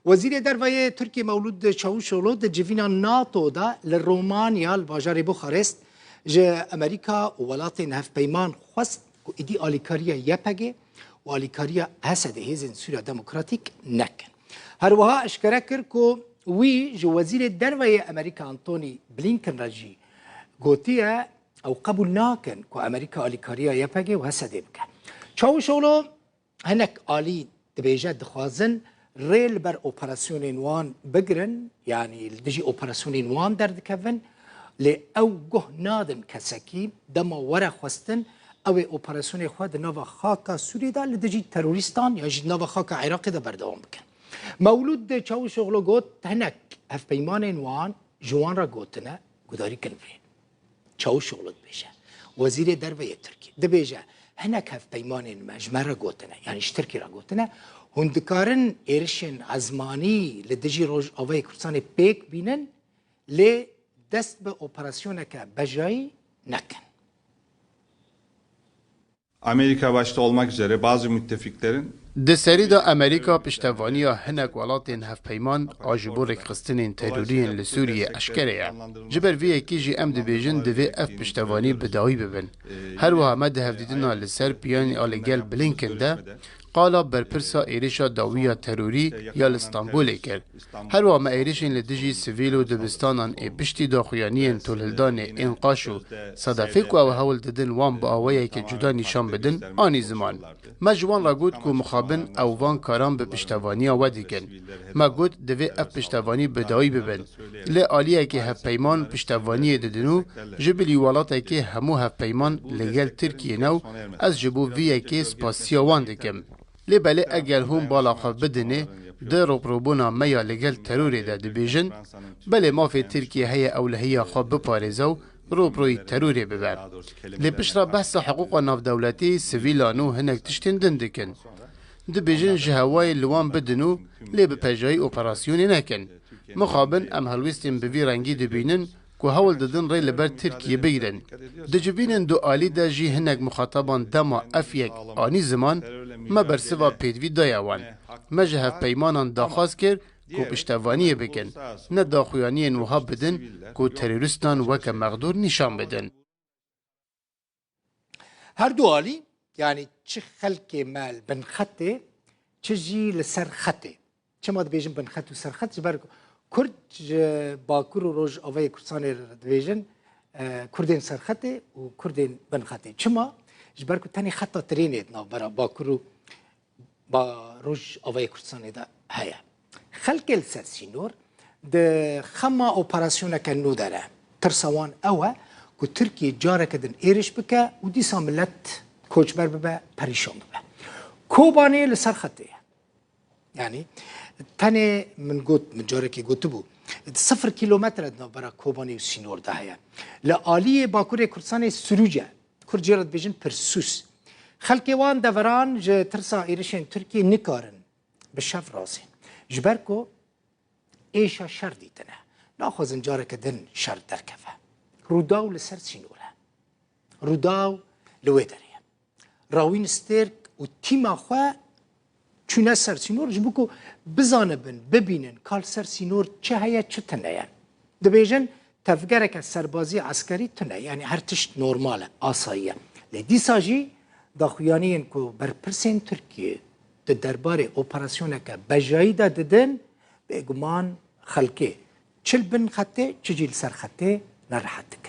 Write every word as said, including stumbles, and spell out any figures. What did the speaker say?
Wezîrê Derve yê Tirkiyê Mewlûd Çavuşoglu di civîna NATO de li Romanya li bajarê Buxarest ji Amerîka û welatên hevpeyman xwest ku êdî alîkariya Y P G û alîkariya H S D hêzên Sûriya Demokratîk nekin. Her wiha eşkere kir ku wî ji Wezîrê Derve yê Amerîka Antony Blinken re jî gotiye, ew qebûl nakin ku Amerîka alîkariya Y P G û H S D bike. Çavuşoglu hinek alî dibêje dixwazin rê li ber operasyonên wan bigirin, yanî li dijî operasyonên wan derdikevin, lê ew guh nadin kesekî, dema were xwestin, ew ê operasyonê xwe di nava xaka Sûriyê de li dijî terorîstan yan jî di nava xaka Iraqê de berdewam bikin. Mewlûd Çavuşoglu got, hinek hevpeymanên wan ji wan re gotine, gudarî kin vê. Çavuşoglu dibêje, Wezîrê Derve yê Tirkî dibêje, hinek hevpeymanên me ji me re gotine, yanî ji Tirkî re gotine, hûn dikarin êrişên ezmanî li dijî Rojavayê Kurdistanê pêk bînin, lê dest bi operasyoneke bejayî nekin. Amerika başta olmak üzere bazı müttefiklerin Di serî de Amerîka piştevaniya hinek welatên hevpeyman a ji bo rêkxistinên terorî yên li Sûriyê eşkere ye. Ji ber vê yekê jî em dibêjin divê ev piştevanî bi dawî bibin. Her wiha me di hevdîtina li ser piyanê a li gel Blinken de qala berpirsa êrişa dawî ya terorî ya li Stenbolê kir. Her wiha me êrişên li dijî sivîl û dibistanan ê piştî daxuyaniyên tolhildanê ên qaş û sedefê ku ew hewl didin wan bi awayeke cuda nîşan bidin, anî ziman. Me ji wan re got ku mixabin ew van karan bi piştevaniya we dikin. Me got, divê ev piştevanî bi dawî bibin. Lê aliyekê hevpeyman piştevaniyê didin û ji bilî welatekê hemû hevpeyman li gel Tirkiyê ne û ez ji bo vî yekê spasiya wan dikim. Lê belê eger hûn bala xwe bidinê, di rûbirûbûna me ya li gel terorê de dibêjin, belê mafê Tirkiyê heye ew lehiya xwe biparêze û rûbirûyî terorê bibe. Lê piştre behsa hiqûqa navdewletî, sivîlan û hinek tiştên din dikin. Dibêjin ji hewayê li wan bidin û lê bi pejayî operasyonê nekin. Mixabin em helwestên bi vî rengî dibînin ku hewl didin rê li ber Tirkiyê bigrin. Di civînên du alî de jî hinek muxataban dema ev yek anî ziman, me bersiva pêdivî daye wan. Me ji hevpeymanan daxwaz kir ku piştevaniyê bikin, ne daxuyaniyên wiha bidin ku terorîstan weke mexdûr nîşan bidin. Her du alî, yanî çi xelkê me li bin xetê, çi jî li ser xetê. Çima dibêjin bin xet û ser xet? Ji ber ku Kurd ji Bakur û Rojavayê Kurdistanê re dibêjin, e, Kurdên ser xetê û Kurdên bin xetê. Çima? Ji ber ku tenê xeta tirênê di navbera Bakur û ba Rojavayê Kurdistanê de heye. Xelkê li ser sînor di xema operasyoneke nû de ne. Tirsa wan ew e ku Tirkiye careke din êrîş bike û dîsa milet koçber bibe, perîşan bibe. Kobanê li ser xetê ye. Yanî tenê min got, min carekê gotibû, sifir kîlometre di navbera Kobanê û sînor de heye. Li aliyê Bakurê Kurdistanê Sirûc e. Kurd jê re dibêjin Pirsûs. Xelkê wan deveran ji tirsa êrişên Tirkiyê nikarin bi şev razên. Ji ber ku êşa şer dîtine. Naxwazin careke din şer derkeve. Rûdaw li ser sînor e. Rûdaw li wê derê ye. Rawîn Stêrk û tîma xwe çûne ser sînor ji bo ku bizanibin, bibînin ka li ser sînor çi heye, çi tune ye. Dibêjin, tevgereke serbazî eskerî tune, yanî her tişt normal e, asayî ye. Lê dîsa jî daxuyaniyên ku berpirsên Tirkiyê di derbarê operasyoneke bejayî de didin, bêguman xelkê çi li bin xetê, çi jî li ser xetê nerehet dikin.